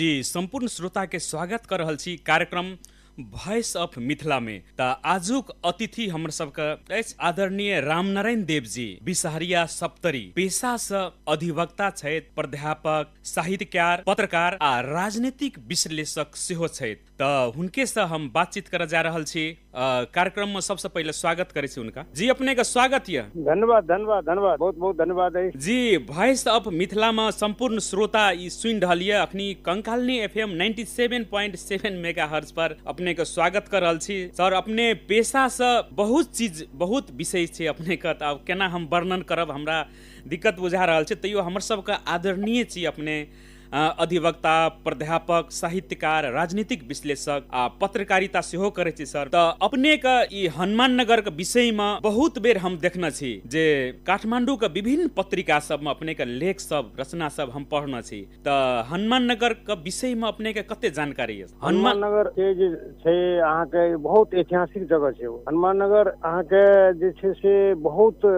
जी सम्पूर्ण श्रोता के स्वागत कर रहल छी कार्यक्रम वॉइस ऑफ मिथिला में। त आजुक अतिथि हमर सबके अछि आदरणीय रामनारायण देव जी, बिसहरिया सप्तरी, पेशा से अधिवक्ता छथि, प्राध्यापक, साहित्यकार, पत्रकार आ राजनीतिक विश्लेषक सेहो छथि। त हुनके से हम बातचीत करऽ जा रहल छी। कार्यक्रम में सबसे पहिले स्वागत करै छी उनका। जी अपने के स्वागत ये। धन्यवाद धन्यवाद धन्यवाद, बहुत बहुत धन्यवाद अछि। जी वॉइस ऑफ मिथिला में संपूर्ण श्रोता ई सुनि रहल ये। अखनी कंकालनी एफएम 97.7 मेगाहर्ट्ज पर अपने के स्वागत कर रहल छी। सर अपने पेशा से बहुत चीज बहुत विषय छै अपने के, तऽ आब केना हम वर्णन करब हमरा दिक्कत बुझा रहल छै। तैयो हमर सबके आदरणीय छी अपने, अधिवक्ता, प्राध्यापक, साहित्यकार, राजनीतिक विश्लेषक आ पत्रकारिता सेहो करै छी सर। तऽ अपने के ई हनुमान नगर के विषय में बहुत बेर हम देखने छी जे काठमांडू के विभिन्न पत्रिका सब में अपने के लेख सब, रचना सब हम पढ़ने छी। तऽ हनुमान नगर के विषय में अपने के कते जानकारी अछि? हनुमान नगर के जे छै अहाँके बहुत ऐतिहासिक जगह छै। हनुमान नगर अहाँके जे छै से बहुत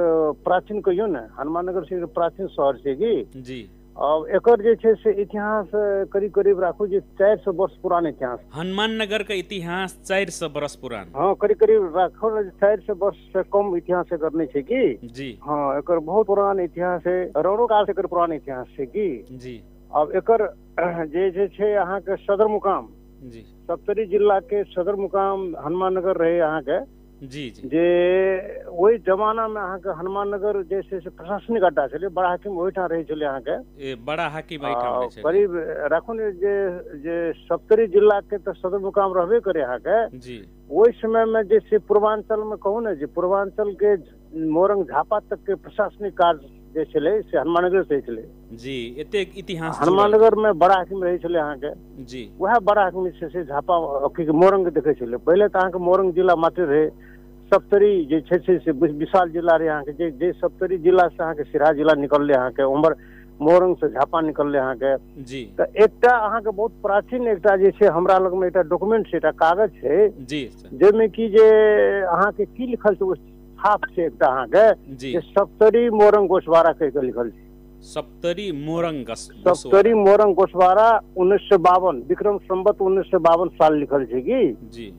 प्राचीन कहियौ ने, हनुमान नगर से प्राचीन शहर छै की जी। अब एकर जे छै से इतिहास करीब करीब राखू जे 400 वर्ष पुरान इतिहास। हनुमान नगर के इतिहास 400 वर्ष पुरान। हाँ, करीब करीब राखू ने 400 वर्ष से कम इतिहास एकर नहीं छै की जी। हाँ, एकर बहुत पुरान इतिहास है, रौरो काल से एकर पुरान इतिहास छै की जी। अब एकर जे छै अहाँके सदर मुकाम जी, सप्तरी जिला के सदर मुकाम हनुमान नगर रहे अहाँके जी जी। जे ओहि जमाना में अहाँके हनुमान नगर जे छै से प्रशासनिक अड्डा छलै, बड़ा हाकिम ओहिठाम रहै छलै अहाँके। ए बड़ा हाकिम एहिठाम रहै छलै। करीब राखू ने जे जे सप्तरी जिला के तऽ सदर मुकाम रहबे करे अहाँके जी। ओहि समय में जे छै पूर्वांचल में कहू ने जे पूर्वांचल के मोरंग झापा तक के प्रशासनिक कार्य जे छलै से हनुमान नगर से छलै जी। एतेक इतिहास हनुमान नगर में बड़ा हाकिम रहै छलै अहाँके जी। वएह बड़ा हाकिम जे छै से झापा मोरंग देखै छलै। पहिले तऽ अहाँके मोरंग जिला मात्र रहै, सप्तरी जे छै से विशाल जिला रहे अहाँके। जे जे सप्तरी जिला से अहाँके सिराहा जिला निकललै अहाँके, उम्हर मोरंग से झापा निकललै अहाँके जी। तऽ एकटा अहाँके बहुत प्राचीन एकटा जे छै हमरा लगमे एकटा डॉक्यूमेंट छै, एकटा कागज छै जी, जाहिमे कि जे अहाँके की लिखल छै ओ छाप छै एकटा अहाँके जी, सप्तरी मोरंग गोसवारा कहि के लिखल छै। सप्तरी मोरंग, सप्तरी मोरंग गोसवारा 1952 विक्रम संवत 1952 साल लिखल छै की जी।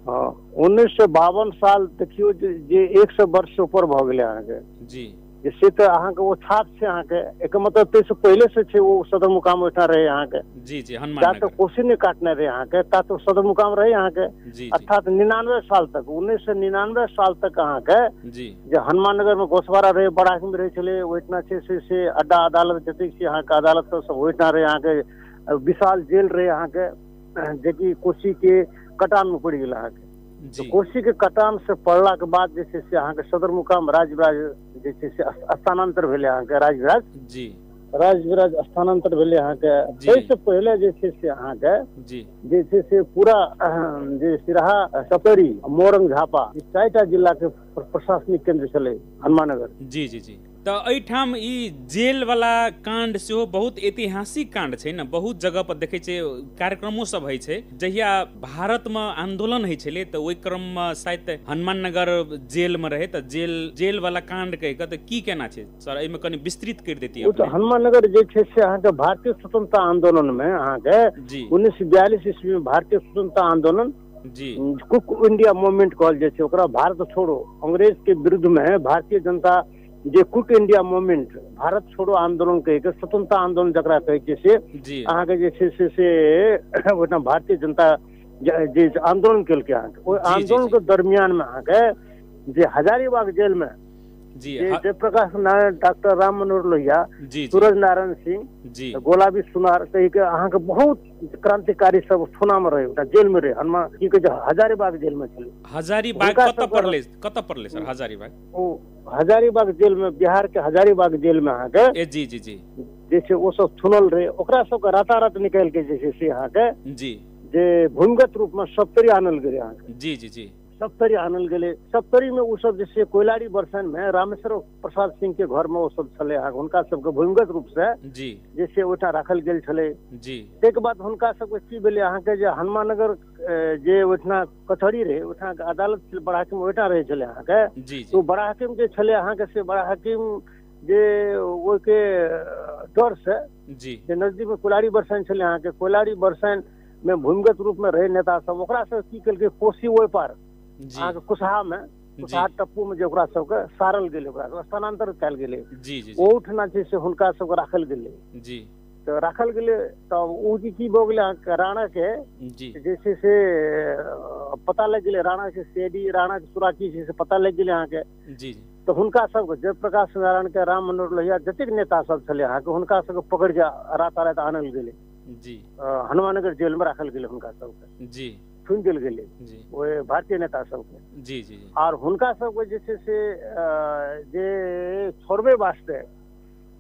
हाँ, 1952 साल देखियौ जे 100 वर्ष से ऊपर भऽ गेलै अहाँके जी। से तऽ अहाँके ओ छाप छै अहाँके, एकर मतलब ताहिसँ पहिले से छै ओ सदर मुकाम ओहिठाम रहै अहाँके जी जी। हनुमान जा तक कोसी नहि काटने रहै अहाँके ता तक सदर मुकाम रहै अहाँके जी। अर्थात 99 साल तक, 1999 साल तक अहाँके जी जे हनुमान नगर में गोसवारा रहै, बड़ा हाकिम रहै छलै ओहिठिना छै से अड्डा अदालत जतेक छै अहाँके अदालत सब ओहिठिना रहै अहाँके। विशाल जेल रहै अहाँके जेकि कोसी के कटान में पड़ि गेल अहाँके। कोसी के कटान से पड़ला के बाद जे छै से अहाँके सदर मुकाम राजविराज जे छै से स्थानांतर भेलै अहाँके, राजविराज जी, राजविराज स्थानांतर भेलै अहाँके। ताहिसँ पहिले जे छै से अहाँके जी जे छै से पूरा जे सिराहा, सप्तरी, मोरंग, झापा ई 4टा जिला के प्रशासनिक केंद्र छलै हनुमान नगर जी जी जी। तऽ एहिठाम ई जेल वाला कांड सेहो बहुत ऐतिहासिक कांड छै ने। बहुत जगह पर देखै छै कार्यक्रमो सब होइ छै। जहिया भारत में आंदोलन होइ छलै तऽ ओहि क्रम में शायद हनुमान नगर जेल में रहे, तऽ जेल वाला कांड कहि कऽ तऽ की केना छै सर, एहिमे कनि विस्तृत करि देती। ओ तऽ हनुमान नगर जे छै से अहाँके भारतीय स्वतंत्रता आंदोलन में अहाँके 1942 ईस्वी में भारतीय स्वतंत्रता आंदोलन जी, कुक इंडिया मूवमेंट कहल जाइ छै ओकरा, भारत छोड़ो अंग्रेज के विरुद्ध में भारतीय जनता जे क्विट इंडिया मूवमेंट भारत छोड़ो आंदोलन कहि के स्वतंत्रता आंदोलन जकरा कहै छै से अहाँके जे छै से ओहिठाम भारतीय जनता जे आंदोलन केलकै अहाँके, ओहि आंदोलन के दरमियान में अहाँके जे हजारीबाग जेल में जी जयप्रकाश नारायण, डॉक्टर राम मनोहर लोहिया, सूरज नारायण सिंह जी, गोलाबी सुनार कहि के अहाँके बहुत क्रांतिकारी सब थुना में रहे, ओकरा जेल में रहे। हनुमान की कहै छै हजारीबाग जेल में छलै। हजारीबाग कतऽ पड़लै, कतऽ पड़लै सर हजारीबाग? ओ हजारीबाग जेल में, बिहार के हजारीबाग जेल में अहाँके जी जी जी जे छै ओ सब थुनल रहे। ओकरा सबके रातारात निकालि के जे छै से अहाँके जी जे भूमिगत रूप में सप्तरी आनल गेलै अहाँके जी जी जी। सप्तरी आनल गेलै। सप्तरी में ओ सब जे छै कोइलारी बरसन में रामेश्वर प्रसाद सिंह के घर में ओ सब छलै अहाँके, हुनका सबके भूमिगत रूप से जी जे छै ओहिठाम राखल गेल छलै जी। ताहिके बाद हुनका सबके की भेलै अहाँके जे हनुमान नगर जे ओहिठिना कचहरी रहै, ओहिठाम अदालत बड़ा हाकिम ओहिठाम रहै छलै अहाँके जी। ओ बड़ा हाकिम जे छलै अहाँके से बड़ा हाकिम जे ओहिके डर से जी जे नजदीक में कोलारी बरसाइन छलै अहाँके, कोलारी बरसाइन में भूमिगत रूप में रहे नेता सब, ओकरा सब की केलकै कोसी ओहि पार अहाँके कुसहा में, कुसहा टप्पू में जे ओकरा सबके सारल गेलै, ओकरा स्थानांतरित कयल गेलै। ओहिठिना जे से हुनका सबके राखल गेलै। जी तऽ राखल गेलै तऽ ओ जे की भऽ गेलै अहाँके राणा के जे छै से पता लागि गेलै, राणा के सीआईडी, राणा के सुराकी छै से पता लागि गेलै अहाँके। जी तऽ हुनका सबके जयप्रकाश नारायण के, राम मनोहर लोहिया, जतेक नेता सब छलै अहाँके, हुनका सबके पकड़ि के रातारात आनल गेलै। जी हनुमाननगर जेल में राखल गेलै हुनका सबके। जी चुनि देल गेलै ओहि भारतीय नेता सबके। जी जी और हुनका सबके जे छै से जे छोड़बे वास्ते,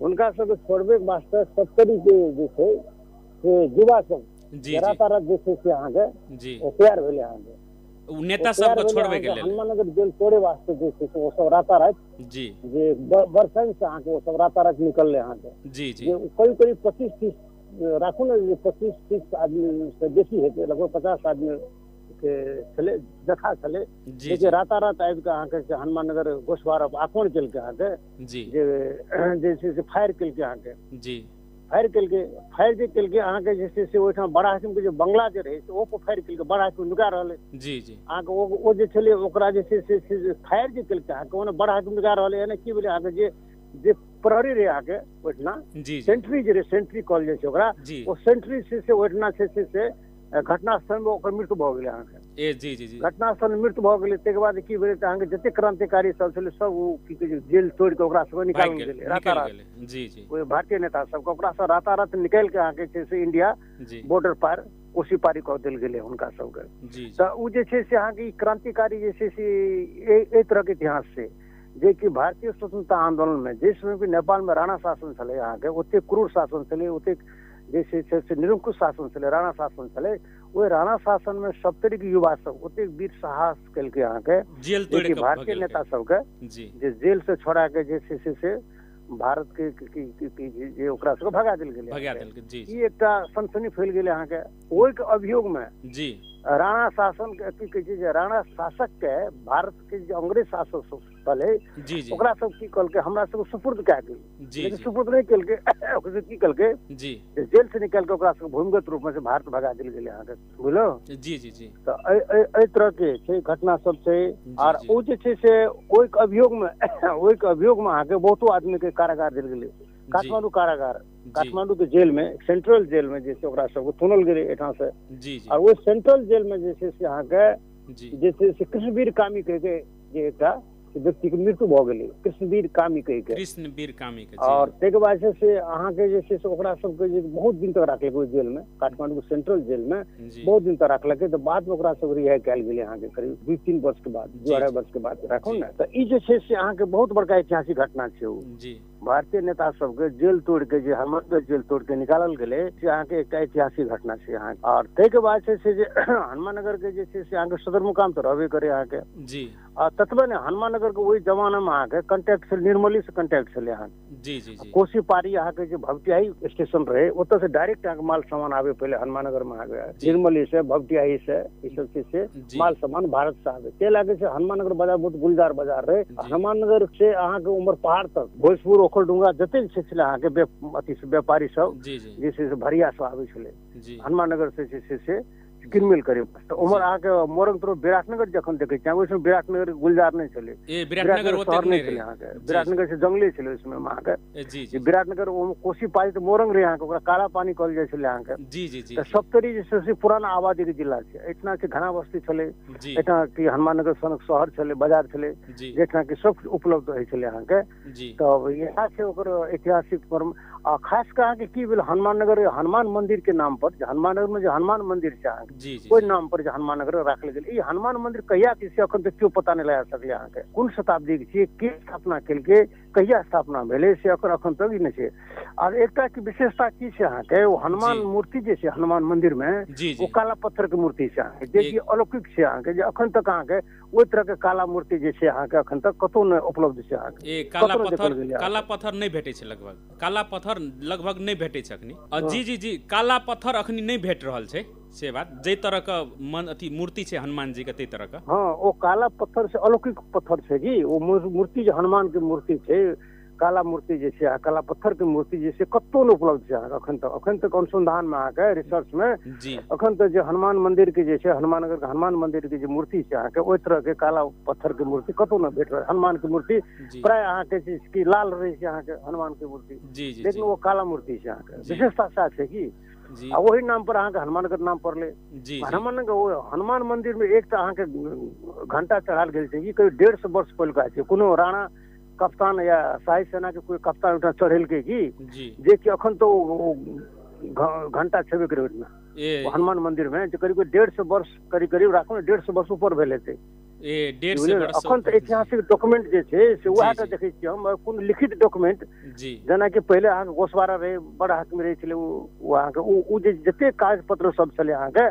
हुनका सबके छोड़बे वास्ते सत्तरी के जे छै से युवा सब रातारात जे छै से अहाँके तैयार भेलै अहाँके नेता सबके छोड़बे के लेल। हनुमाननगर जेल तोड़े वास्ते जे छै से ओ सब रातारात जी जे बरसाइन से अहाँके ओ सब रातारात निकललै अहाँके। जी जी करीब करीब 25-30 राखू ने, जे 25-30 आदमी से बेसी हेतै, लगभग 50 आदमी के छलै जथा छलै। जे रातारात आबि कऽ अहाँके हनुमाननगर गोसवारा आक्रमण केलकै अहाँके, जे जे छै से फायर केलकै अहाँके। जी फायर केलकै, फायर जे केलकै अहाँके जे छै से ओहिठाम बड़ा हाकिम के जे बंगला जे रहै से ओ पर फायर केलकै, बड़ा हाकिम नुका रहलै। जी जी अहाँके ओ जे छलै ओकरा जे छै से फायर जे केलकै अहाँके, ओना बड़ा हाकिम नुका रहलै। यानी की भेलै अहाँके जे जे प्रहरी रहै अहाँके ओहिठिना, सेंट्री जे रहै, सेंट्री कहल जाइ छै ओकरा, ओ सेंट्री छै से ओहिठिना छै से घटनास्थल में ओकर मृत्यु भऽ गेलै अहाँके। जी जी जी घटनास्थल में मृत्यु भऽ गेलै। ताहिके बाद की भेलै तऽ अहाँके जतेक क्रांतिकारी सब छलै सब ओ की कहै छै जेल तोड़ि कऽ ओकरा सबके निकालल गेलै रातारात। जी जी ओहि भारतीय नेता सबके ओकरा सब रातारात निकालि कऽ अहाँके छै से इंडिया बॉर्डर पार कोसी पारी कऽ देल गेलै हुनका सबके। तऽ ओ जे छै से अहाँके ई क्रांतिकारी जे छै से एहि तरहके इतिहास छै जे कि भारतीय स्वतंत्रता आंदोलन में जिस समय भी नेपाल में राणा शासन छलै अहाँके, ओतेक क्रूर शासन छलै, ओतेक जे छै से निरंकुश शासन छलै, राणा शासन छलै। ओहि राणा शासन में सप्तरीके युवा सब ओतेक वीर साहस केलकै अहाँके, जेल भारतीय नेता सबके जे जेल से छोड़ा के जे छै से भारत के जे ओकरा सबके भगा देल गेलै। ई एकटा सनसनी फैल गेलै अहाँके। ओहिके अभियोग में जी राणा शासन के की कहै छै जे राणा शासक के भारत के जे अंग्रेज शासक छलै ओकरा सब की कहलकै हमरा सबके सुपुर्द कए गेल, लेकिन सुपुर्द नहि केलकै। ओकरा की केलकै जी जेल से निकालि कऽ ओकरा सबके भूमिगत रूप में से भारत भगा देल गेलै अहाँके, बुझलौ। जी जी जी तऽ एहि तरह के छै घटना सब छै। आर ओ जे छै से ओहिके अभियोग में, ओहिके अभियोग में अहाँके बहुतो आदमी के कारागार देल गेलै। काठमांडू कारागार, काठमांडू के जेल में, सेंट्रल जेल में जे छै ओकरा सबके चुनल गेलै एहिठाम से। और ओहि सेंट्रल जेल में जे छै से अहाँके जे छै से कृष्णवीर कामी कहि के जे एकटा व्यक्ति के मृत्यु भऽ गेलै, कृष्णवीर कामी कहि के, कृष्णवीर कामी के। और ताहिके बाद छै से अहाँके जे छै से ओकरा सबके जे बहुत दिन तक राखलकै ओहि जेल में, काठमांडू के सेंट्रल जेल में बहुत दिन तक राखलकै। तऽ बाद में ओकरा सब रिहाई कयल गेलै अहाँके करीब 2-3 वर्ष के बाद, 2-2.5 वर्ष के बाद राखू ने। तऽ ई जे छै से अहाँके बहुत बड़का ऐतिहासिक घटना छै। ओ भारतीय नेता सबके जेल तोड़ के जे हनुमानगढ़ जेल तोड़ के निकालल गेलै से अहाँके एकटा ऐतिहासिक घटना छै अहाँके। और ताहिके बाद छै से जे हनुमाननगर के जे छै से अहाँके सदर मुकाम तऽ रहबे करे अहाँके। जी आ ततबे ने हनुमाननगर के ओहि जमाना में अहाँके कंटेक्ट छल, निर्मली से कंटेक्ट छलै अहाँके। जी जी जी कोसी पारी अहाँके जे भवटियाही स्टेशन रहे ओतऽ से डायरेक्ट अहाँके माल सामान आबे पहिले हनुमाननगर में अहाँके, निर्मली से, भवटियाही से, ई सब चीज से माल सामान भारत से आबे। ते लागे छै हनुमाननगर बाजार बहुत गुलजार बाजार रहे। हनुमाननगर से अहाँके उमर पहाड़ तक भोजपुर, ओखलडुंगा जतेक छै छलै अहाँके अथी व्यापारी सब जे छै से भरिया सब आबै छलै हनुमाननगर से जे छै से किनमिल करे। तऽ उम्हर अहाँके मोरंग तरफ विराटनगर जखन देखै छियै ओहि समय विराटनगर गुलजार नहि छलै, विराटनगर शहर नहि छलै अहाँके, विराटनगर से जंगले छलै ओहि समय में अहाँके। विराटनगर कोसी पारी तऽ मोरंग रहै अहाँके, ओकरा काला पानी कहल जाइ छलै अहाँके। जी जी जी तऽ सप्तरी जे छै से पुराना आबादी के जिला छै। एहिठिना के घना बस्ती छलै, एहिठाम की हनुमाननगर सनक शहर छलै, बाजार छलै, जाहिठाम की सब उपलब्ध होइ छलै अहाँके। तऽ इएह छै ओकर ऐतिहासिक पर्व। आ खास कऽ अहाँके की भेल हनुमाननगर हनुमान मंदिर के नाम पर, हनुमाननगर में जे हनुमान मंदिर छै अहाँके ओहि नाम पर जे हनुमाननगर राखल गेल। ई हनुमान मंदिर कहिया के से अखन तक केओ पता नहि लगा सकलै अहाँके, कोन शताब्दी के छियै, के स्थापना केलकै, कहिया स्थापना भेलै से अखन अखन तक ई नहि छै। आर एकटा के विशेषता की छै अहाँके, ओ हनुमान मूर्ति जे छै हनुमान मंदिर में ओ काला पत्थर के मूर्ति छै अहाँके, जे कि अलौकिक छै अहाँके, जे अखन तक अहाँके ओहि तरह के काला मूर्ति जे छै अहाँके अखन तक कतौ नहि उपलब्ध छै अहाँके। काला पत्थर, काला पत्थर नहि भेटै छै लगभग, काला पत्थर लगभग नहि भेटै छै अखनी। जी जी जी काला पत्थर अखनी नहि भेट रहल छै से बात, जाहि तरह के मन अथी मूर्ति छै हनुमान जी के ताहि तरह के। हाँ ओ काला पत्थर से अलौकिक पत्थर छै जी, ओ मूर्ति जे हनुमान के मूर्ति छै काला मूर्ति जे छै, काला पत्थर के मूर्ति जे छै कतौ नहि उपलब्ध छै अहाँके अखन तक। अखन तक अनुसंधान में अहाँके रिसर्च में अखन तक जे हनुमान मंदिर के जे छै, हनुमानगर के हनुमान मंदिर के जे मूर्ति छै अहाँके, ओहि तरह के काला पत्थर के मूर्ति कतौ नहि भेट रहल। हनुमान के मूर्ति प्राय अहाँके जे कि लाल रहै छै अहाँके हनुमान के मूर्ति, लेकिन ओ काला मूर्ति छै अहाँके। विशेषता सएह छै कि आ ओहि नाम पर अहाँके हनुमानगढ़ नाम पड़लै। हनुमानगढ़ हनुमान मंदिर में एकटा अहाँके घंटा चढ़ायल गेल छै कि करीब 150 वर्ष पहिलुका छै। कोनो राणा कप्तान या शाही सेना के कोई कप्तान ओहिठाम चढ़ेलकै कि जे कि अखन तो घंटा छेबे करै ओहिमे हनुमान मंदिर में, जे करीब 150 वर्ष करीब करीब राखू ने 150 वर्ष ऊपर भेल हेतै। अखन तऽ ऐतिहासिक डॉक्यूमेंट जे छै से उएह टा देखै छियै हम, कोनो लिखित डॉक्यूमेंट। जेनाकि पहिले अहाँके गोसवारा रहै, बड़ हाकिम रहै छलै, ओ अहाँके ओ जे जते कागज पत्र सब छलै अहाँके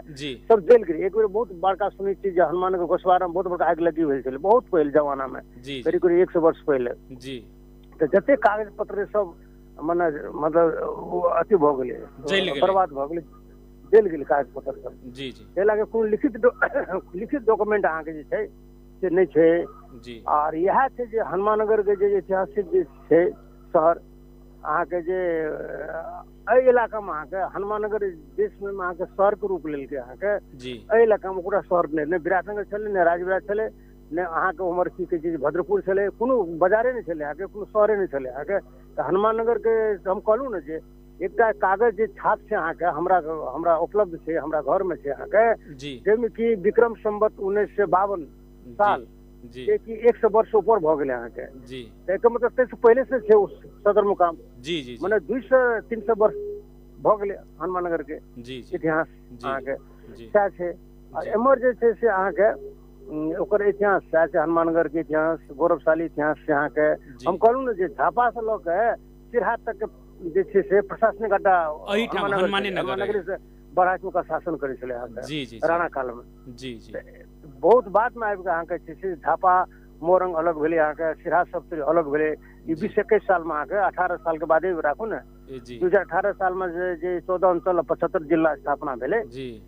सब जलि गेलै। एक बेर बहुत बड़का सुनै छियै जे हनुमानके गोसवारा मे बहुत बड़का आगि लगी भेल छलै बहुत पहिले जमाना मे, करीब करीब 100 वर्ष पहिले। तऽ जते कागज पत्र सब मने मतलब अथी भऽ गेलै, बर्बाद भऽ गेलै, जलि गेलै कागज पत्र सब। एहि लए कऽ कोनो लिखित डॉक्यूमेंट अहाँके जे छै से नहि छै। आर इएह छै जे हनुमानगढ़ के जे ऐतिहासिक जे छै शहर अहाँके, जे एहि इलाकामे अहाँके हनुमानगढ़ देशमे अहाँके शहरके रूप लेलकै अहाँके। एहि इलाकामे ओकरा शहर नहि विराटनगर छलै, नहि राजविराज छलै, नहि अहाँके उम्हर की कहै छै भद्रपुर छलै, कोनो बाजारे नहि छलै अहाँके, कोनो शहरे नहि छलै अहाँके। तऽ हनुमानगढ़के हम कहलहुँ ने जे एकटा कागज जे छाप छै अहाँके हमरा हमरा उपलब्ध छै, हमरा घरमे छै अहाँके, जाहिमे कि विक्रम संवत 1952 साल, जे कि 100 वर्ष ऊपर भऽ गेलै अहाँके। एकर मतलब ताहिसँ पहिले से छै ओ सदर मुकाम, मने 200-300 वर्ष भऽ गेलै हनुमानगढ़ के इतिहास अहाँके सएह छै। आ एम्हर जे छै से अहाँके ओकर इतिहास सएह छै, हनुमानगढ़ के इतिहास गौरवशाली इतिहास छै अहाँके। हम कहलहुँ ने जे झापा से लऽ के सिरहा तक जे छै से प्रशासनिक अड्डा हनुमानगढ़ से बड़ा का शासन करै छलै अहाँके राणा काल में। बहुत बाद में आबि कऽ अहाँके जे छै झापा मोरंग अलग भेलै अहाँके, सिरहा सप्तरी अलग भेलै। ई 20-21 साल में अहाँके 18 साल के बादे राखू ने, 2018 साल में जे 14 अंचल 75 जिला स्थापना भेलै,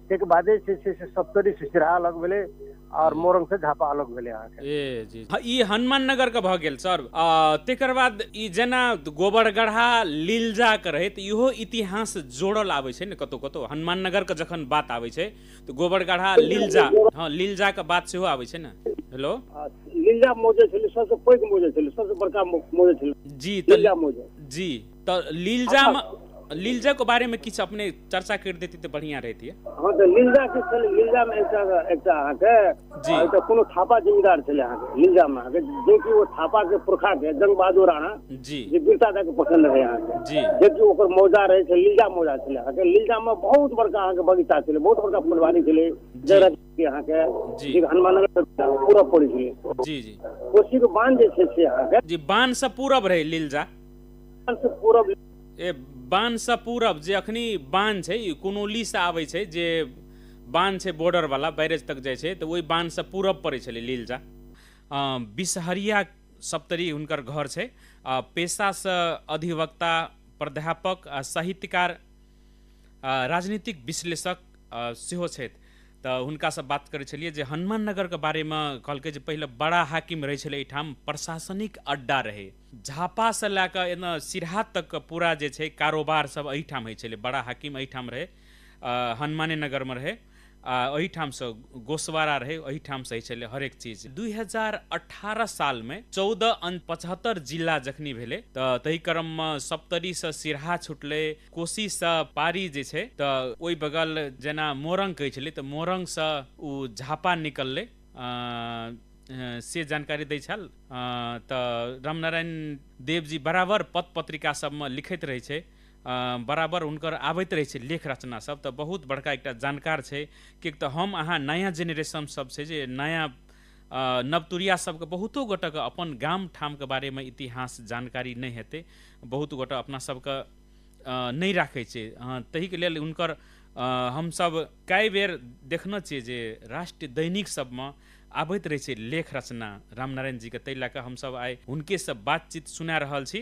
ताहिके बादे जे छै से सप्तरी से सिरहा अलग भेलै और मोरंग से झापा अलग भेलै अहाँके। ई हनुमान नगर के भऽ गेल सर। तेकर बाद ई जेना गोबरगढ़ा लीलजा के रहे तऽ इहो इतिहास जोड़ल आबै छै ने कतौ कतौ। हनुमान नगर के जखन बात आबै छै तऽ गोबरगढ़ा लीलजा, हँ लीलजा के बात सेहो आबै छै ने। हेलो, लीलजा मौजे छलै सबसँ पैघ मौजे छलै, सबसँ बड़का मौजे छलै जी। तऽ जी तऽ लीलजा में लीलजा के बारे में किछु अपने चर्चा कर देती तऽ बढ़िया रहती। हाँ तऽ लीलजा के छलै, लीलजा में एकटा एकटा अहाँके एकटा कोनो थापा जिम्मेदार छलै अहाँके लीलजा में अहाँके, जे कि ओ थापा के पुरखा के जंग बहादुर राणा जी जे वीरता दऽ के पसन्द रहै अहाँके जी, जे कि ओकर मौजा रहै छलै लीलजा मौजा छलै अहाँके। लीलजा में बहुत बड़का अहाँके बगीचा छलै, बहुत बड़का फुलवारी छलै जकरा अहाँके हनुमानगढ़ पूरब पड़ै छलै जी। जी कोसी के बांध जे छै से अहाँके जी बांध से पूरब रहै लीलजा, बांध से पूरब ए बांध से पूरब जे अखनी बांध छै कुनौली से आबै छै जे बांध छै बॉर्डर वाला बैरेज तक जाइ छै, तऽ ओहि बांध से पूरब पड़ै छलै लीलजा। बिसहरिया सप्तरी हुनकर घर छै। पेशा से अधिवक्ता, प्राध्यापक, साहित्यकार, राजनीतिक विश्लेषक सेहो छथि। तऽ हुनकासँ बात करै छलियै जे हनुमान नगरके बारेमे कहलकै जे पहिले बड़ा हाकिम रहै छलै एहिठाम, प्रशासनिक अड्डा रहै। झापासँ लए कऽ एना सिरहा तक पूरा जे छै कारोबार सब एहिठाम होइ छलै। बड़ा हाकिम एहिठाम रहै, हनुमाने नगरमे रहै, आ एहिठामसँ गोसवारा रहै, एहिठामसँ होइ छलै हरेक चीज। 2018 सालमे 14 75 जिला जखनी भेलै तऽ ताहि क्रममे सप्तरीसँ सिरहा छुटलै, कोसीसँ पारी जे छै तऽ ओहि बगल जेना मोरंग कहै छलै तऽ मोरंगसँ ओ झापा निकललै, से जानकारी दै छल। तऽ रामनारायण देव जी बराबर पत्र पत्रिका सबमे लिखैत रहै छै, बराबर हुनकर आबैत रहै छै लेख रचना सब, तऽ बहुत बड़का एकटा जानकार छै। किएक तऽ हम अहाँ नया जेनरेशन सब छै जे नया नवतुरिया सबके बहुतो गोटेके अपन गाम ठामके बारेमे इतिहास जानकारी नहि हेतै, बहुत गोटे अपना सबके नहि राखै छै। ताहिके लेल हुनकर हमसब कए बेर देखने छियै जे राष्ट्रीय दैनिक सबमे आबैत रहै छै लेख रचना रामनारायण जीके, ताहि लए कऽ हमसब आइ हुनकेसँ बातचीत सुना रहल छी।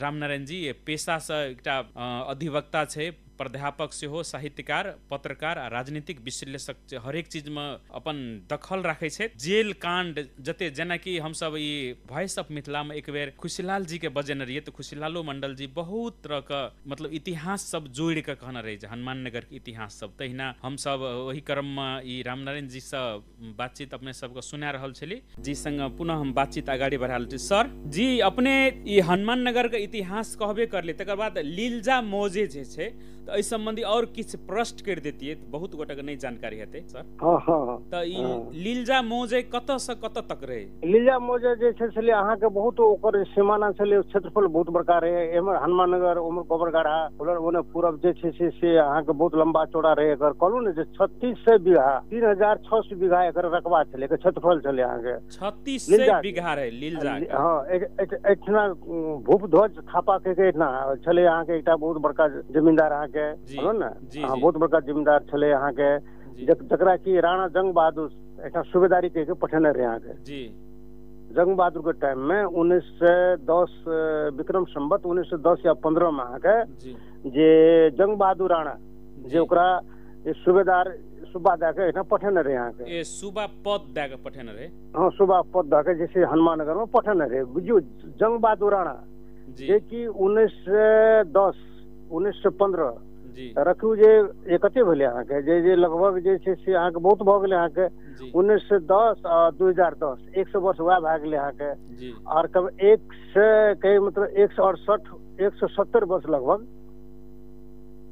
रामनारायण जी पेशासँ एकटा अधिवक्ता छै, प्राध्यापक सेहो, साहित्यकार, पत्रकार आ राजनीतिक विश्लेषक, हरेक चीजमे अपन दखल राखै छै। जेल कांड जते, जेनाकि हमसब ई वॉइस ऑफ मिथिलामे एक बेर खुशीलाल जी के बजेने रहियै तऽ खुशीलालो मंडल जी बहुत तरहके मतलब इतिहास सब जोड़ि कऽ कहने रहै छै, हनुमान नगर के इतिहास सब। तहिना हमसब ओहि क्रममे ई रामनारायण जी सँ बातचीत अपने सबके सुना रहल छली। जी संग पुनः हम बातचीत अगाडि बढ़ा रहल छी। सर जी, अपने ई हनुमान नगर के इतिहास कहबे करले, तकर बाद लीलजा मौजे जे छै तऽ एहि सम्बन्धी और किछु प्रश्न कर देतियै, बहुत गोटा के नहीं जानकारी हेतै सर। हाँ हाँ। तऽ ई लीलजा मौजे कतऽ से कतऽ तक रहे? लीलजा मौजे जे छै छलै अहाँके बहुत ओकर सीमाना छलै, क्षेत्रफल बहुत बड़का रहे। एम्हर हनुमाननगर, ओम्हर गोबरगढ़ा, ओने पूरब जे छै से अहाँके बहुत लंबा चौड़ा रहे। एकर कहलहुँ ने जे 3600 बीघा, 3600 बीघा एकर रकबा छलै, एकर क्षेत्रफल छलै अहाँके 3600 बीघा रहे लीलजा। हाँ, एहिठिना भूपध्वज थापा के एहिठिना छलै अहाँके एकटा बहुत बड़का जमींदार अहाँके, ने बहुत बड़का जमींदार छलै अहाँके, जकरा की राणा जंग बहादुर एकटा सूबेदारी कहि के पठेने रहे अहाँके। जंग बहादुर के टाइम में 1910 विक्रम संवत 1910 या 15 में अहाँके जे जंग बहादुर राणा जे ओकरा सूबेदार सूबा दए के एहिठाम पठेने रहे अहाँके। सूबा पद दए के पठेने रहे। हाँ, सूबा पद दए के जैसे हनुमाननगर में पठेने रहे। बुझियौ जंग बहादुर राणा जे कि 1910 1915 रखू जे कते भेलै अहाँके जे जे लगभग जे छै से अहाँके बहुत भऽ गेलै अहाँके 1910 आ 2010 100 वर्ष वएह भए गेलै अहाँके। आओर कब 100 कहे मतलब 168 170 वर्ष लगभग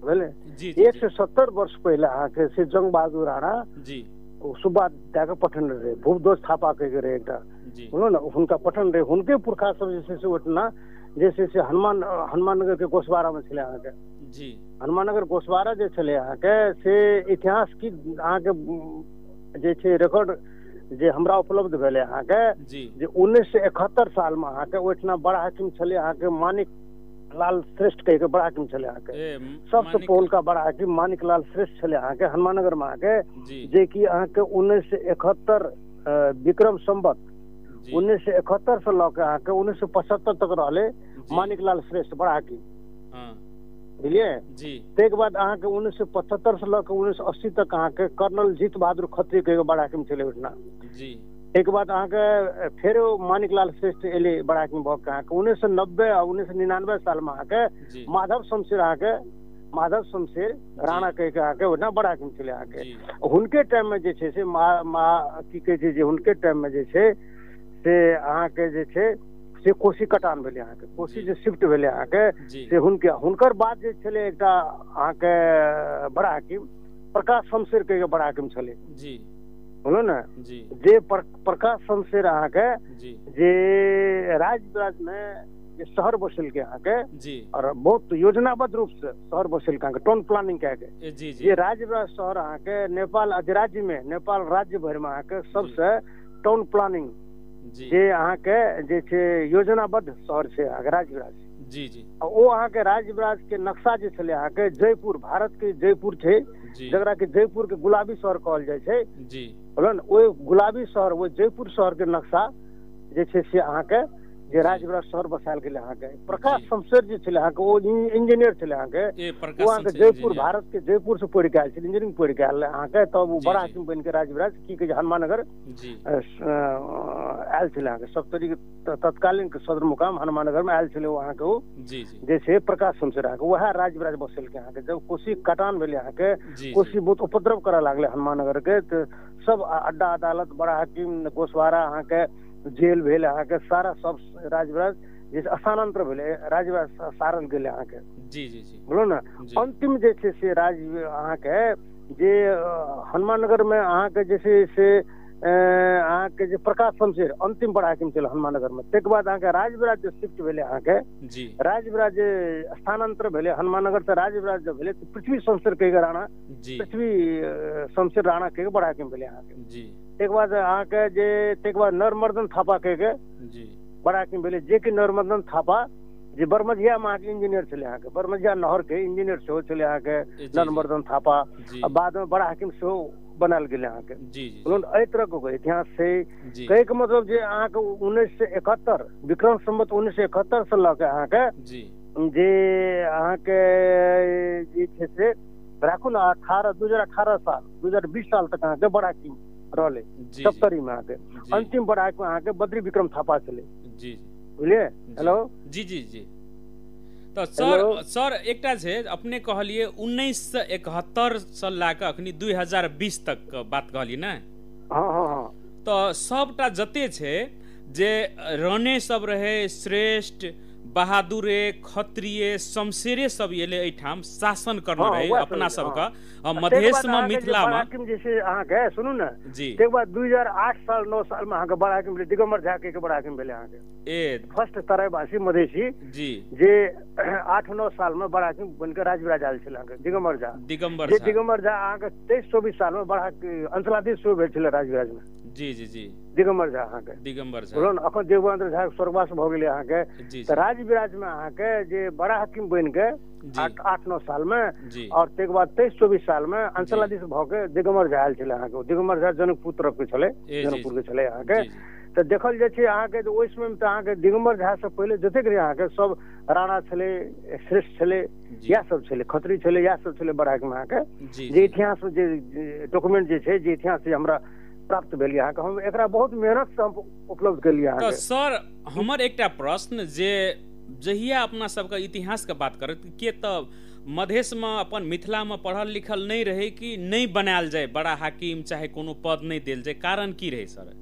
भेलै। 170 वर्ष पहिले अहाँके से जंग बहादुर राणा सूबा दए कऽ पठेने रहै, भूपदोष थापा कहिके रहै एकटा, बुझलहुँ ने, हुनका पठन रहै। हुनके पुरखा सब जे छै से ओहिठिना जे छै से हनुमाननगर के गोसवारा में छलै अहाँके। हनुमाननगर गोसवारा जे छलै अहाँके से इतिहास की अहाँके जे छै रिकॉर्ड जे हमरा उपलब्ध भेलै अहाँके जे 1971 साल में अहाँके ओहिठिना बड़ा हाकिम छलै अहाँके मानिक लाल श्रेष्ठ कहिके बड़ा हाकिम छलै अहाँके। सबसँ पहिलका बड़ा हाकिम मानिक लाल श्रेष्ठ छलै अहाँके हनुमाननगर में अहाँके, जे कि अहाँके 1971 विक्रम संवत 1971 से लऽ के अहाँके 1975 तक रहलै मानिक लाल श्रेष्ठ बड़ा हाकिम, बुझलियै। ताहिके बाद अहाँके 1975 से लऽ के 1980 तक अहाँके कर्नल जीत बहादुर खत्री के बड़ा हाकिम छलै ओहिठिना। ताहिके बाद अहाँके फेर मानिक लाल श्रेष्ठ एलै बड़ा हाकिम भऽ के अहाँके 1990 आ 1999 साल में अहाँके माधव शमशेर अहाँके माधव शमशेर राणा कहिके अहाँके ओहिठिना बड़ा हाकिम छलै अहाँके। हुनके टाइम में जे छै से की कहै छै जे हुनके टाइम में जे छै से अहाँके जे छै से कोसी कटान भेलै अहाँके, कोसी जे शिफ्ट भेलै अहाँके से हुनके। हुनकर बाद जे छलै एकटा अहाँके बड़ा हाकिम प्रकाश शमशेर के बड़ा हाकिम छलै, बोलो ने, जे प्रकाश शमशेर अहाँके जे राजविराज में जे शहर बसेलकै अहाँके, और बहुत योजनाबद्ध रूप से शहर बसेलकै अहाँके, टाउन प्लानिंग कए के जे राजविराज शहर अहाँके नेपाल अधिराज्य में, नेपाल राज्य भरि में अहाँके सबसे टाउन प्लानिंग जे अहाँके जे छै योजनाबद्ध शहर छै अहाँके राजविराज। जी जी। ओ अहाँके राजविराज के नक्शा जे छलै अहाँके जयपुर, भारत के जयपुर छै जकरा के जयपुर के गुलाबी शहर कहल जाइ छै, बुझल ने, ओहि गुलाबी शहर, ओहि जयपुर शहर के नक्शा जे छै से अहाँके जे राजविराज शहर बसायल गेलै अहाँके। प्रकाश शमशेर जे छलै अहाँके ओ इंजीनियर छलै अहाँके, ओ अहाँके जयपुर, भारत के जयपुर से पढ़ि के आयल छलै, इंजीनियरिंग पढ़ि के आयल अहाँके, तब ओ बड़ा हाकिम बनि के राजविराज की कहै छै हनुमाननगर आयल छलै अहाँके। सप्तरी के तत्कालीन सदर मुकाम हनुमाननगर में आयल छलै ओ अहाँके, ओ जे छै प्रकाश शमशेर अहाँके वएह राजविराज बसेलकै अहाँके। जब कोसी कटान भेलै अहाँके, कोसी बहुत उपद्रव करऽ लागलै हनुमाननगर के, तऽ सब अड्डा अदालत, बड़ा हाकिम, गोसवारा अहाँके जेल भेल अहाँके, सारा सब राजविराज जे स्थानांतर भेलै, राजविराज सारल गेलै अहाँके। जी जी जी, बोलो ने। अंतिम जे छै से राज अहाँके जे हनुमाननगर में अहाँके जे छै से अहाँके जे प्रकाश शमशेर अंतिम बड़ा हाकिम छलै हनुमाननगर में। ताहिके बाद अहाँके राजविराज जे शिफ्ट भेलै अहाँके, राजविराज जे स्थानांतर भेलै हनुमाननगर से राजविराज जे भेलै तऽ पृथ्वी शमशेर कहिके राणा, पृथ्वी शमशेर राणा कहिके बड़ा हाकिम भेलै अहाँके। ताहिके बाद अहाँके जे ताहिके बाद नरमर्दन थापा कहिके बड़ा हाकिम भेलै, जे कि नरमर्दन थापा जे बरमझिया में अहाँके इंजीनियर छलै अहाँके, बरमझिया नहर के इंजीनियर सेहो छलै अहाँके नरमर्दन थापा, आ बाद में बड़ा हाकिम सेहो बनायल गेलै अहाँके। एहि तरहके इतिहास छै। कहैके मतलब जे अहाँके 1971 विक्रम संवत 1971 से लऽ के अहाँके जे अहाँके जे छै से राखू ने 2018 साल 2020 साल तक अहाँके बड़ा हाकिम रहलै सप्तरीमे अहाँके। अंतिम बड़ा हाकिम अहाँके बद्री विक्रम थापा छलै जी। बुझलियै? हेलो जी जी जी। तऽ सर सर एकटा छै, अपने कहलियै 1971 से लए कऽ अखनी 2020 तक के बात कहलियै ने? हँ हँ हँ। तऽ सबटा जते छै जे रने सब रहे, श्रेष्ठ, बहादुरे, खत्रिये, शमशेरे सब एलै एहिठाम शासन करने रहे अपना सबके मधेशमे, मिथिलामे। जे छै अहाँके सुनू ने जी, ताहिके बाद 2008 साल 9 सालमे अहाँके बड़ा हाकिम भेलै, दिगम्बर झा के बड़ा हाकिम भेलै अहाँके। ए फर्स्ट तराईवासी मधेशी जी, जे 8-9 सालमे बड़ा हाकिम बनिके राजविराज आयल छलै अहाँके दिगम्बर झा। दिगम्बर जे दिगम्बर झा अहाँके 23-24 सालमे बड़ा अंचलाधीश सेहो भेल छलै राजविराजमे जी जी जी। दिगम्बर झा अहाँके, दिगम्बर झा बुझलहुँ ने। अखन देवेन्द्र झा स्वर्गवास भऽ गेलै अहाँके। तऽ राजविराजमे अहाँके जे बड़ा हाकिम बनिके 8-9 सालमे और ताहिके बाद 23-24 सालमे अंचलाधीश भऽ के दिगम्बर झा आयल छलै अहाँके। दिगम्बर झा जनकपुर तरफके छलै, जनकपुरके छलै अहाँके। तऽ देखल जाइ छै अहाँके जे ओहि समयमे तऽ अहाँके दिगम्बर झासँ पहिले जतेक रहै अहाँके सब राणा छलै, श्रेष्ठ छलै, इएह सब छलै, खत्री छलै, इएह सब छलै बड़ा हाकिम अहाँके। जे इतिहासमे जे डॉक्यूमेंट जे छै, जे इतिहास जे हमरा प्राप्त भेल अहाँके, हम एकरा बहुत मेहनतसँ हम उपलब्ध केलियै अहाँके। तऽ सर हमर एकटा प्रश्न जे जहिया अपना सबके इतिहासके बात करत के तऽ मधेशमे अपन मिथिलामे पढ़ल लिखल नहि रहै कि नहि बनायल जाय बड़ा हाकिम, चाहे कोनो पद नहि देल जाय, कारण की रहै सर?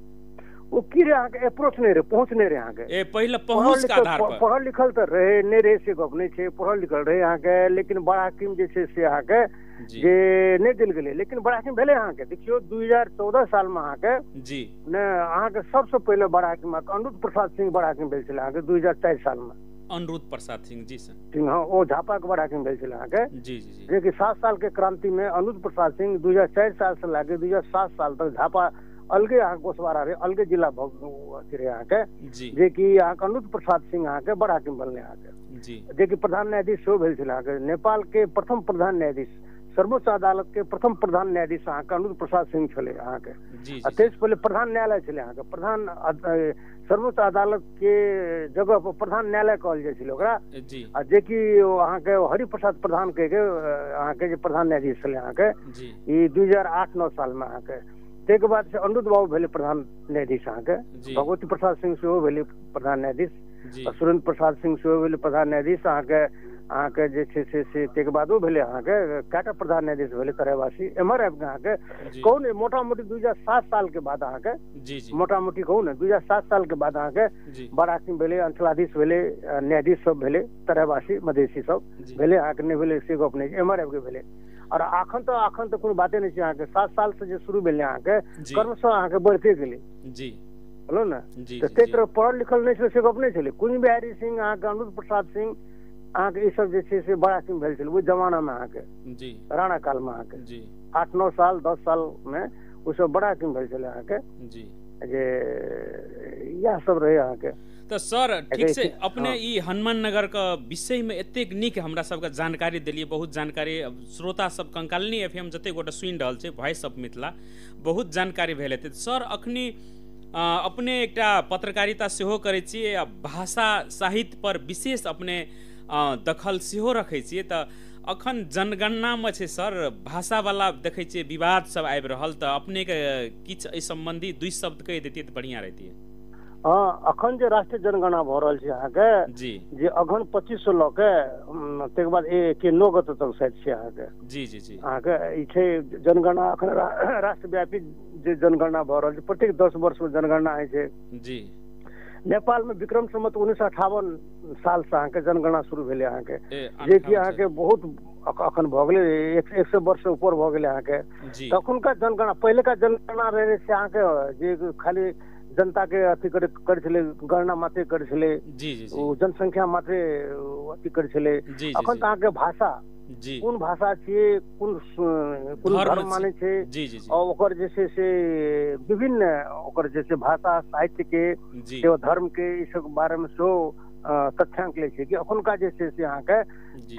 ओ की रहै अहाँके अप्रोच नहि रहै, पहुँच नहि रहै अहाँके। ए पहिले पहुँच के आधार पर पढ़ल लिखल तऽ रहै नहि रहै से गप नहि छै, पढ़ल लिखल रहै अहाँके, लेकिन बड़ा हाकिम जे छै से अहाँके जे नहि देल गेलै। लेकिन बड़ा हाकिम भेलै अहाँके। देखियौ 2014 सालमे अहाँके जी ने अहाँके सबसँ पहिले बड़ा हाकिम अनिरुद्ध प्रसाद सिंह बड़ा हाकिम भेल छलै अहाँके 2004 सालमे। अनिरुद्ध प्रसाद सिंह जी सर। हँ, ओ झापाके बड़ा हाकिम भेल छलै अहाँके जी जी। जे कि 7 साल के क्रांतिमे अनिरुद्ध प्रसाद सिंह 2004 साल से लए के 2007 साल तक झापा अलगे अहाँके गोसवारा रहै, अलगे जिला अथी रहै अहाँके, जे कि अहाँके अनिरुद्ध प्रसाद सिंह अहाँके बड़ा हाकिम बनलै अहाँके जी। जे कि प्रधान न्यायाधीश सेहो भेल छलै अहाँके। नेपाल के प्रथम प्रधान न्यायाधीश, सर्वोच्च अदालत के प्रथम प्रधान न्यायाधीश अहाँके अनिरुद्ध प्रसाद सिंह छलै अहाँके। आ ताहिसँ पहिले प्रधान न्यायालय छलै अहाँके, प्रधान सर्वोच्च अदालत के जगह पर प्रधान न्यायालय कहल जाइ छलै ओकरा। आ जे कि अहाँके हरिप्रसाद प्रधान के अहाँके जे प्रधान न्यायाधीश छलै अहाँके ई 2008-9 सालमे अहाँके। ताहिके बाद से अनिरुद्ध बाबू भेलै प्रधान न्यायाधीश अहाँके, भगवती प्रसाद सिंह सेहो भेलै प्रधान न्यायाधीश, सुरेन्द्र प्रसाद सिंह सेहो भेलै प्रधान न्यायाधीश अहाँके। अहाँके जे छै से ताहिके बादो भेलै अहाँके कएटा प्रधान न्यायाधीश भेलै तराईवासी। एम्हर आबिके अहाँके कहू ने मोटामोटी 2007 सालके बाद अहाँके मोटामोटी कहू ने 2007 सालके बाद अहाँके बड़ा हाकिम भेलै, अंचलाधीश भेलै, न्यायाधीश सब भेलै, तराईवासी मधेशी सब भेलै अहाँके, नहि भेलै से गप नहि छै, एम्हर आबिके भेलै। और अखन तऽ कोनो बाते नहि छै अहाँके। 7 साल से जे शुरू भेलै अहाँके क्रमशः अहाँके बढ़िते गेलै जी, बुझलहुँ ने। तऽ ताहि तरह पढ़ल लिखल नहि छलै से गप नहि छलै। कुंज बिहारी सिंह अहाँके, अनिरुद्ध प्रसाद सिंह अहाँके, ई सब जे छै से बड़ा हाकिम भेल छलै ओहि जमानामे अहाँके जी, राणा कालमे अहाँके 8-9 साल 10 सालमे ओसब बड़ा हाकिम भेल छलै अहाँके जी। जे इएह सब रहै अहाँके। तऽ सर ठीक छै, अपने ई हनुमान नगरके विषयमे एतेक नीक हमरा सबके जानकारी देलियै, बहुत जानकारी श्रोता सब कंकालिनी FM जतेक गोटा सुनि रहल छै वॉइस ऑफ मिथिला, बहुत जानकारी भेल हेतै। सर अखनी अपने एकटा पत्रकारिता सेहो करै छियै आ भाषा साहित्य पर विशेष अपने दखल सेहो रखै छियै, तऽ अखन जनगणनामे छै सर भाषावला देखै छियै विवाद सब आबि रहल, तऽ अपनेके किछु एहि सम्बन्धी 2 शब्द कहि दैतियै तऽ बढ़िआँ रहितियै। हँ, अखन जे राष्ट्रीय जनगणना भऽ रहल छै अहाँके जी, जे अगहन 25 से लऽ के ताहिके बाद 9 गते तक शायद छै अहाँके जी जी जी अहाँके ई छै जनगणना। अखन राष्ट्रव्यापी जे जनगणना भऽ रहल छै, प्रत्येक 10 वर्षमे जनगणना होइ छै जी। नेपालमे विक्रम सम्वत 1958 सालसँ अहाँके जनगणना शुरू भेलै अहाँके, जेकि अहाँके बहुत अखन भऽ गेलै 100 वर्ष ऊपर भऽ गेलै अहाँके। तखुनका जनगणना, पहिलेका जनगणना रहै से अहाँके जे खाली जनता के अथी करै छलै, गणना मात्रे करै छलै, ओ जनसंख्या मात्रे अथी करै छलै। अखन तऽ अहाँके भाषा, कोन भाषा छियै, कोन कोन धर्म मानै छै, और ओकर जे छै से विभिन्न ओकर जे छै भाषा साहित्य के धर्म के ई सब बारेमे सेहो तथ्यांक लै छै कि अखुनका जे छै से अहाँके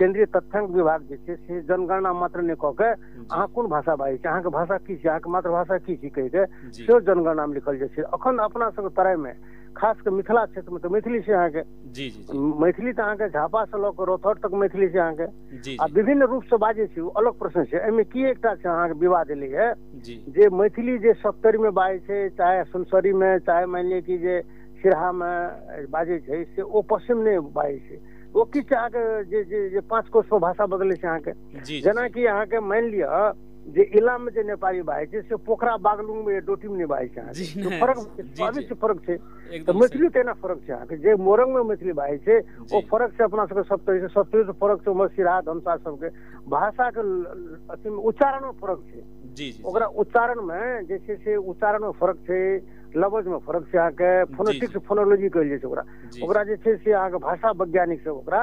केंद्रीय तथ्यांक विभाग जे छै से जनगणना मात्र नहि कऽ के अहाँ कोन भाषा बाजै छी, अहाँके भाषा की छै, अहाँके मातृभाषा की छी कहि के सेहो जनगणनामे लिखल जाइ छै। अखन अपना सबके तराईमे खास कऽ मिथिला क्षेत्रमे तऽ मैथिली छै अहाँके। जी जी। मैथिली तऽ अहाँके झापा से लऽ कऽ रौतहट तक मैथिली छै अहाँके। आ विभिन्न रूपसँ बाजै छै, ओ अलग प्रश्न छै। एहिमे की एकटा छै अहाँके विवाद एलैए जे मैथिली जे सप्तरीमे बाजै छै, चाहे सुनसरीमे, चाहे मानि लिअ कि जे सिरहामे बाजै छै, से ओ पश्चिम नहि बाजै छै। ओ की छै अहाँके जे जे जे 5 कोसमे भाषा बदलै छै अहाँके। जेनाकि अहाँके मानि लिअ जे इलाममे जे नेपाली बाजै छै से पोखरा बागलुङमे डोटीमे नहि बाजै छै अहाँके। फरक अवश्य फरक छै। तऽ मैथिली तेना फरक छै अहाँके। जे मोरंगमे मैथिली बाजै छै ओ फरक छै अपना सबके सप्तरी से, सप्तरी से फरक छै उम्हर सिरहा धनुषा सबके भाषाके अथीमे उच्चारणमे फरक छै। ओकरा उच्चारणमे जे छै से उच्चारणमे फरक छै, लवजमे फरक छै अहाँके। फोनेटिक्स फोनोलॉजी कहल जाइ छै ओकरा। ओकरा जे छै से अहाँके भाषा वैज्ञानिक सब ओकरा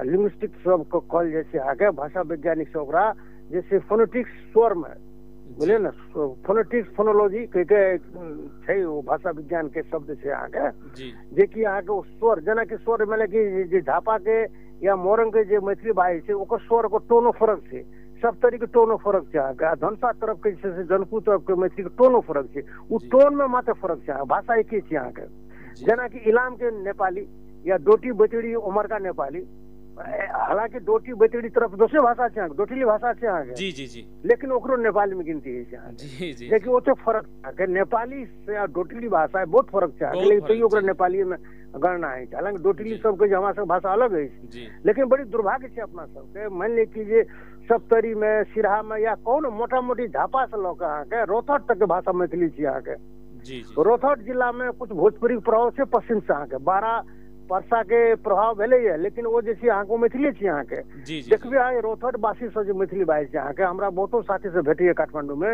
लिंग्विस्टिक सब कहल जाइ छै अहाँके। भाषा वैज्ञानिक सब ओकरा जे छै फोनेटिक्स स्वरमे, बुझलियै ने, फोनेटिक्स फोनोलॉजी कहिके छै ओ भाषा विज्ञानके शब्द छै अहाँके, जेकि अहाँके ओ स्वर, जेनाकि स्वर माने कि जे झापाके या मोरंगके जे मैथिली बाजै छै ओकर स्वर ओकर टोनो फरक छै, सप्तरीके टोनो फरक छै अहाँके। आ धनुषा तरफके जे छै से जनकपुर तरफके मैथिलीके टोनो फरक छै। ओ टोनमे मात्र फरक छै, भाषा एके छै अहाँके। जेनाकि इलामके नेपाली या डोटी बैतडी उमरका नेपाली, हालांकि डोटी बैतडी तरफ दोसरे भाषा छै अहाँके, डोटिली भाषा छै अहाँके। जी जी जी। लेकिन ओकरो नेपालीमे गिनती होइ छै अहाँके। जेकि ओते फरक अहाँके नेपाली से आ डोटिली भाषा बहुत फरक छै अहाँके, लेकिन तैयो ओकरा नेपालीमे गणना होइ छै। हालांकि डोटिली सबके जे हमरा सबके भाषा अलग अछि, लेकिन बड़ी दुर्भाग्य छै अपना सबके। मानि लिअ कि जे सप्तरीमे, सिरहामे या कोनो मोटा मोटी झापासँ लऽ कऽ अहाँके रौतहट तकके भाषा मैथिली छै अहाँके। रौतहट जिलामे कुछ भोजपुरीके प्रभाव छै पश्चिमसँ अहाँके, बारा परसा के प्रभाव भेलैए, लेकिन ओ जे छै अहाँके मैथिली छी अहाँके। देखबै अहाँ रौतहट वासी सब जे मैथिली बाजै छै अहाँके, हमरा बहुतो साथी सब भेटैए काठमांडूमे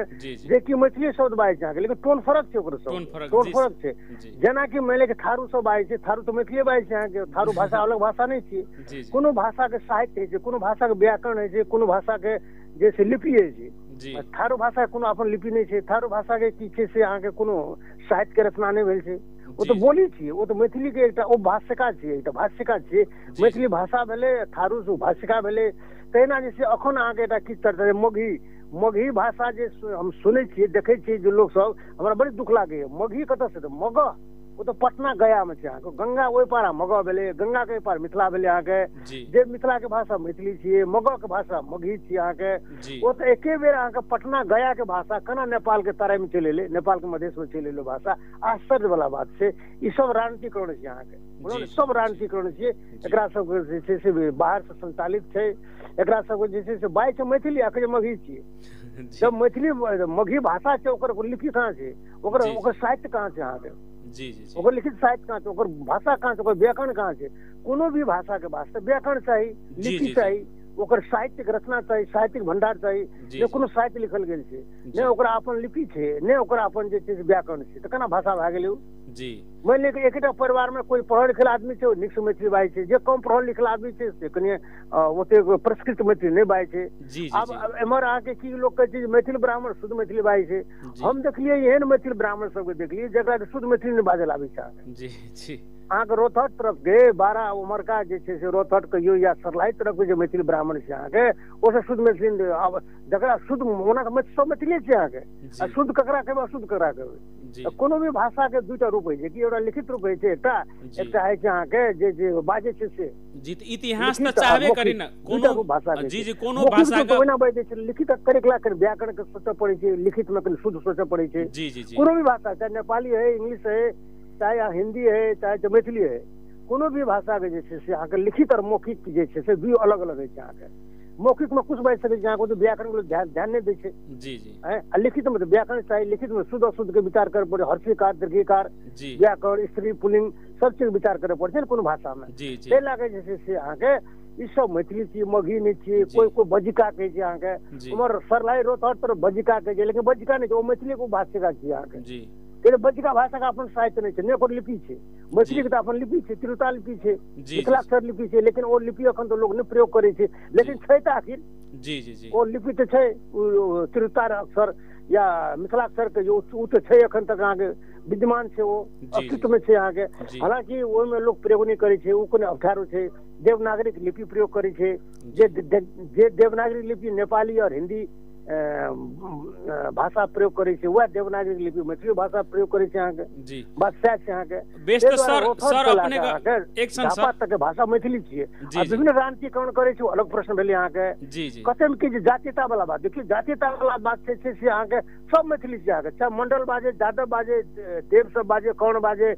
जेकि मैथिली शब्द बाजै छै अहाँके, लेकिन टोन फरक छै ओकर सब, टोन फरक छै। जेनाकि मानि लिअ कि थारू सब बाजै छै, थारू तऽ मैथिलीए बाजै छै अहाँके, थारू भाषा अलग भाषा नहि छियै। कोनो भाषाके साहित्य होइ छै, कोनो भाषाके व्याकरण होइ छै, कोनो भाषाके जे छै लिपि होइ छै। थारू भाषाके कोनो अपन लिपि नहि छै, थारू भाषाके की छै से अहाँके कोनो साहित्यके रचना नहि भेल छै। ओ तऽ बोली छियै, ओ तऽ मैथिलीके एकटा ओ भाष्यकार छियै, एकटा भाष्यकार छियै। मैथिली भाषा भेलै, थारू भाष्यकार भेलै। तहिना जे छै अखन अहाँके एकटा की चर्चा मगही, मगही भाषा जे हम सुनै छियै, देखै छियै जे लोकसब, हमरा बड़ी दुःख लागैए। मगही कतऽसँ तऽ मगह, ओ तऽ पटना गयामे छै अहाँके। गंगा ओहि पार मगह भेलै, गंगाके एहि पार मिथिला भेलै अहाँके। जे मिथिलाके भाषा मैथिली छियै, मगहके भाषा मगही छियै अहाँके। ओ तऽ एके बेर अहाँके पटना गयाके भाषा केना नेपालके तराइमे चलि एलै, नेपालके मधेशमे चलि एलै भाषा, आश्चर्यवला बात छै। ई सब राजनीतिकरण छै अहाँके, सब राजनीतिकरण छियै। एकरा सबके जे छै से बाहरसँ संचालित छै। एकरा सबके जे छै से बाजै छै मैथिली, आ कहै छै मगही छियै। जब मैथिली मगही भाषा छै, ओकर लिपि कहाँ छै, ओकर ओकर साहित्य कहाँ छै अहाँके, ओकर लिखित साहित्य कहाँ छै, ओकर भाषा कहाँ छै, ओकर व्याकरण कहाँ छै। कोनो भी भाषाके वास्ते व्याकरण चाही, लिपि चाही, ओकर साहित्यिक रचना चाही, साहित्यिक भंडार चाही। नहि कोनो साहित्य लिखल गेल छै, नहि ओकरा अपन लिपि छै, नहि ओकरा अपन जे छै से व्याकरण छै, तऽ केना भाषा भए गेलै ओ? जी। मानि लिअ कि एकटा परिवारमे कोइ पढ़ल लिखल आदमी छै, ओ नीकसँ मैथिली बाजै छै, जे कम पढ़ल लिखल आदमी छै से कनि ओतेक परिष्कृत मैथिली नहि बाजै छै। आब एम्हर अहाँके की लोक कहै छै जे मैथिल ब्राह्मण शुद्ध मैथिली बाजै छै। हम देखलियै एहन मैथिल ब्राह्मण सबके देखलियै जकरा शुद्ध मैथिली नहि बाजल आबै छै अहाँके। जी जी। अहाँके रौतहट तरफके बारा उमरका जे छै से रौतहट कहियौ या सरलाही तरफके जे मैथिल ब्राह्मण छै अहाँके, ओ सब शुद्ध मैथिली। आब जकरा शुद्ध, ओना तऽ सब मैथिली छै अहाँके, आ शुद्ध ककरा कहबै, अशुद्ध ककरा कहबै? कोनो भी भाषाके दूटा रूप होइ छै, कि एउटा लिखित रूप होइ छै एकटा, एकटा होइ छै अहाँके जे जे बाजै छै से। जी, तऽ इतिहास तऽ चाहबे करी ने कोनो भाषा। जी जी, कोनो भाषा के ओहिना बाजि दै छै, लिखित करेला कनि व्याकरण के सोचऽ पड़ै छै, लिखित मे कनि शुद्ध सोचऽ पड़ै छै। जी जी जी। कोनो भी भाषा, चाहे नेपाली है, इंग्लिश है, चाहे हिंदी है, चाहे मैथिली है, कोनो भी भाषाके जे छै से अहाँके लिखित आओर मौखिक जे छै से दुइ अलग अलग होइ छै अहाँके। मौखिकमे कुछ बाजि सकै छै अहाँके, व्याकरणके ध्यान नहि दै छै। जी जी। आ लिखितमे तऽ व्याकरण चाही, लिखितमे शुद्ध अशुद्धके विचार करऽ पड़ै, हर्षिकार दीर्घिकार, व्याकरण, स्त्री पुलिंग, सब चीजके विचार करऽ पड़ै छै ने कोनो भाषामे। ताहि लए कऽ जे छै से अहाँके ई सब मैथिली छियै, मगही नहि छियै। कोइ कोइ बज्जिका कहै छै अहाँके, उम्हर सरलाही रौतहट तरफ बज्जिका कहै छै, लेकिन बज्जिका नहि छै, ओ मैथिलीके भाषिका छियै अहाँके। बज्जिका भाषाके अपन साहित्य नहि छै, नहि ओकर लिपि छै। मैथिलीके तऽ अपन लिपि छै, तिरुता लिपि छै, मिथिलाक्षर लिपि छै, लेकिन ओ लिपि एखन तऽ लोक नहि प्रयोग करै छै, लेकिन छै तऽ आखिर। जी जी जी। ओ लिपि तऽ छै, तिरुता अक्षर या मिथिलाक्षरके जे ओ तऽ छै एखन तक अहाँके विद्यमान छै, ओ अस्तित्वमे छै अहाँके। हालाँकि ओहिमे लोक प्रयोग नहि करै छै, ओ कोनो अवठारो छै। देवनागरीक लिपि प्रयोग करै छै, जे देवनागरी लिपि नेपाली आओर हिन्दी भाषा प्रयोग करै छै वएह देवनागरी लिपि मैथिली भाषा प्रयोग करै छै अहाँके। बात सएह छै अहाँके। तक भाषा मैथिली छियै। विभिन्न राजनीतिकरण करै छै अलग प्रश्न भेलै अहाँके। कते की जे जातीयता वाला बात, देखियौ जातीयता वाला बात छै से अहाँके सब मैथिली छै अहाँके, चाहे मंडल बाजे, जादव बाजे, देव सब बाजे, कर्ण बाजे,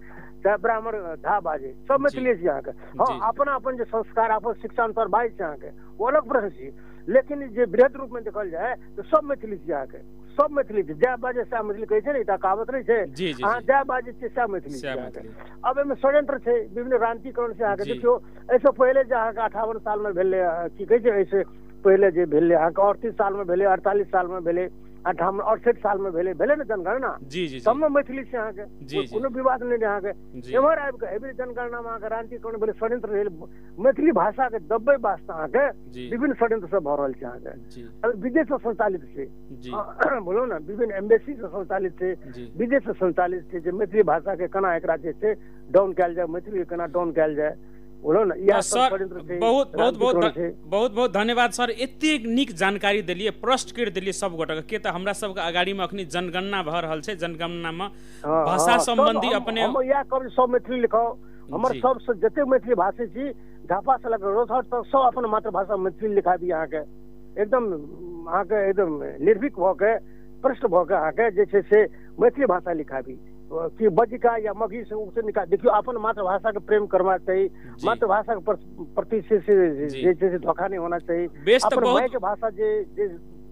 चाहे ब्राह्मण झा बाजे, सब मैथिली छै अहाँके। हँ, अपना अपन जे संस्कार अपन शिक्षा अनुसार बाजै छै अहाँके, ओ अलग प्रश्न छै। लेकिन जे वृहद रूप में देखल जाय तो सब मैथिली छै अहाँके, सब मैथिली छै। जय बाजे सएह मैथिली कहै छै ने, एकटा कहावत नहि छै, अहाँ जय बाजे छियै सएह मैथिली छै अहाँके। अब एहिमे षड्यंत्र छै, विभिन्न क्रांतिकरण छै अहाँके। देखियौ एहिसँ पहिले जे अहाँके 58 साल में भेलै, की कहै छै, एहिसँ पहिले जे भेलै अहाँके 38 साल में भेलै, 48 साल में भेलै, 68 साल में भेलै, भेलै ने जनगणना, सबमे मैथिली छै अहाँके, कोनो विवाद नहि रहै अहाँके। एम्हर आबि कऽ एहि जनगणना मे अहाँके क्रांतिकरण भेलै, षड्यंत्र भेल, मैथिली भाषा के दबे वास्ते अहाँके विभिन्न षड्यंत्र सब भऽ रहल छै अहाँके। विदेश से संचालित छै, बोलो ने, विभिन्न एम्बेसी से संचालित छै, विदेश से संचालित छै जे मैथिली भाषा के केना एकरा जे छै डाउन कयल जाय, मैथिली के केना डाउन कयल जाय, सर बहुत बहुत बहुत बहुत बहुत धन्यवाद सर, एतेक नीक जानकारी देलियै, प्रश्न करि देलियै सब गोटाके के। तऽ हमरा सबके अगाड़ीमे अखनी जनगणना भऽ रहल छै, जनगणनामे भाषा सम्बन्धी अपने इएह कहब सब मैथिली लिखाउ। हमर सबसँ जतेक मैथिली भाषी छी, झापा से लऽ कऽ रोहत तक सब अपन मातृभाषा मैथिली लिखाबी अहाँके, एकदम अहाँके एकदम निर्भीक भऽ के प्रश्न भऽ के अहाँके जे छै से मैथिली भाषा लिखाबी, कि बज्जिका या मगही से उसे निकाल। देखियौ अपन मातृभाषा के प्रेम करना चाही, मातृभाषा के प्रति से जे छै से धोखा नहीं होना चाही। अपन माय के भाषा जे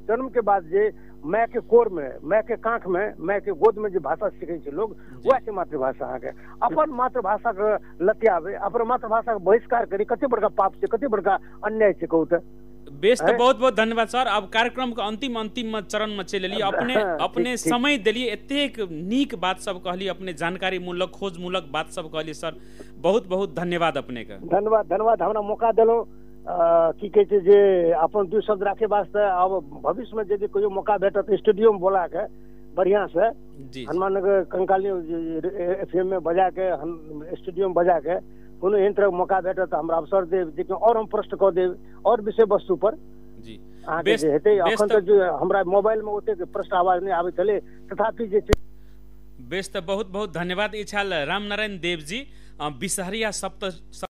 जन्म के बाद जे माय के कोर में, माय के कांख में, माय के गोद में जे भाषा सीखै छै लोग, वएह छै मातृभाषा अहाँके। अपन मातृभाषा के लतियाबै, अपन मातृभाषा के बहिष्कार करी, कते बड़का पाप छै, कते बड़का अन्याय छै, कहू तऽ। बेस, तऽ बहुत बहुत धन्यवाद सर। अब कार्यक्रम के अंतिम अंतिम चरण में चलि एलियै, अपने अपने समय देलियै, एतेक नीक बात सब कहलियै, अपने जानकारी मूलक खोजमूलक बात सब कहलियै सर, बहुत बहुत धन्यवाद अपने के। धन्यवाद धन्यवाद, हमरा मौका देलहुँ की कहै छै जे अपन दू शब्द राखे वास्ते। अब भविष्य में यदि कहियो मौका भेटत स्टूडियो में बोला के बढ़िया से हनुमाननगर कंकाली एफएम में बजा के, स्टूडियो में बजा के कोनो एहन तरहक मौका भेटत तऽ हमरा अवसर देब, जेकि और हम प्रश्न कऽ देब और विषय वस्तु पर अहाँके जे हेतै। अखन तऽ जे हमरा मोबाइल में ओतेक प्रश्न आवाज नहि आबै छलै, तथापि जे छै। बेस, तऽ बहुत बहुत धन्यवाद। ई छल रामनारायण देव जी, बिसहरिया सप्त